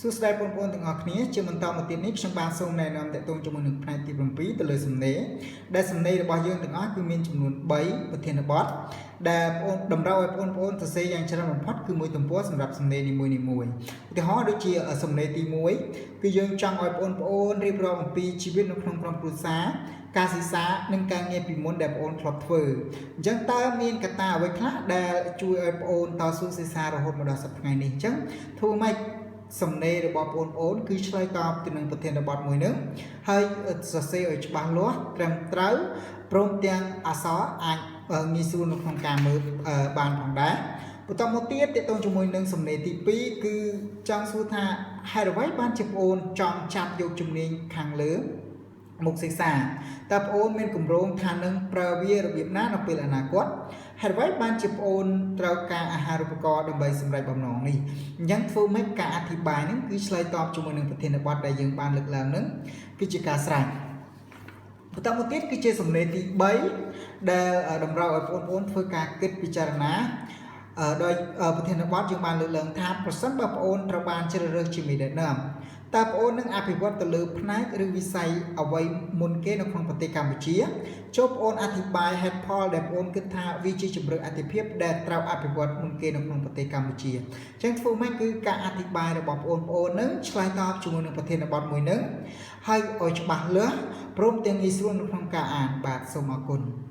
សួស្តីបងប្អូនទាំងអស់គ្នាជាបន្តមកទៀតនេះខ្ញុំបាទសូមណែនាំតកតងជាមួយនឹងផ្នែកទី7ទៅលើសំណេរដែលសំណេររបស់យើងទាំងអស់គឺមានចំនួន3ប្រធានបទដែលបងតម្រូវឲ្យបងប្អូនសរសេរយ៉ាងច្រើនបំផុតគឺមួយទំព័រសម្រាប់សំណេរនីមួយៗឧទាហរណ៍ដូចជាសំណេរទី1គឺយើងចង់ឲ្យបងប្អូនរៀបរាប់អំពីជីវិតនៅក្នុងក្រុមគ្រួសារការសិក្សានិងការងារពីមុនដែលបងប្អូនធ្លាប់ធ្វើអញ្ចឹងតើមានកត្តាអ្វីខ្លះដែលជួយឲ្យបងប្អូនតស៊ូសិក្សារហូតមកដល់សប្តាហ៍ថ្ងៃនេះអញ្ចឹងធ្វើម៉េចសំណេររបស់បងប្អូនគឺឆ្លើយតបទៅនឹងប្រធានបទមួយនឹងហើយសរសេរឲ្យច្បាស់លាស់ត្រឹមត្រូវព្រមទាំងអក្សរអាចងាយស្រួលនៅក្នុងការមើលបានផងដែរបន្តមកទៀតតកតងជាមួយនឹងសំណេរទី2គឺចង់សួរថាហេតុអ្វីបានជាបងអូនចង់ចាប់យកជំនាញខាងលើមុខសិក្សាតើបងអូនមានគម្រោងថានឹងប្រើវារបៀបណានៅពេលអនាគតហេតុអ្វីបានជាបងអូនត្រូវការអាហារូបករណ៍ដើម្បីសម្រេចបំណងនេះអញ្ចឹងធ្វើម៉េចការអធិប្បាយហ្នឹងគឺឆ្លើយតបជាមួយនឹងប្រធានបទដែលយើងបានលើកឡើងហ្នឹងគឺជាការស្រេចបន្តមកទៀតគឺជាសំណេរទី3ដែលតម្រូវឲ្យបងប្អូនធ្វើការគិតពិចារណាដោយប្រធានបទយើងបានលើកឡើងថាប្រសិនបើបងប្អូនត្រូវបានជ្រើសរើសជាមេដឹកនាំតើបងប្អូននឹងអភិវឌ្ឍទៅលើផ្នែកឬវិស័យអ្វីមុនគេនៅក្នុងប្រទេសកម្ពុជាចូលបងប្អូនអធិប្បាយហេតុផលដែលបងប្អូនគិតថាវាជាជំរឿអតិភិបដែលត្រូវអភិវឌ្ឍមុនគេនៅក្នុងប្រទេសកម្ពុជាអញ្ចឹងធ្វើម៉េចគឺការអធិប្បាយរបស់បងប្អូននឹងឆ្លើយតបជាមួយនឹងប្រធានបទមួយនឹងហើយឲ្យច្បាស់លាស់ព្រមទាំងងាយស្រួលនៅក្នុងការអានបាទសូមអរគុណ។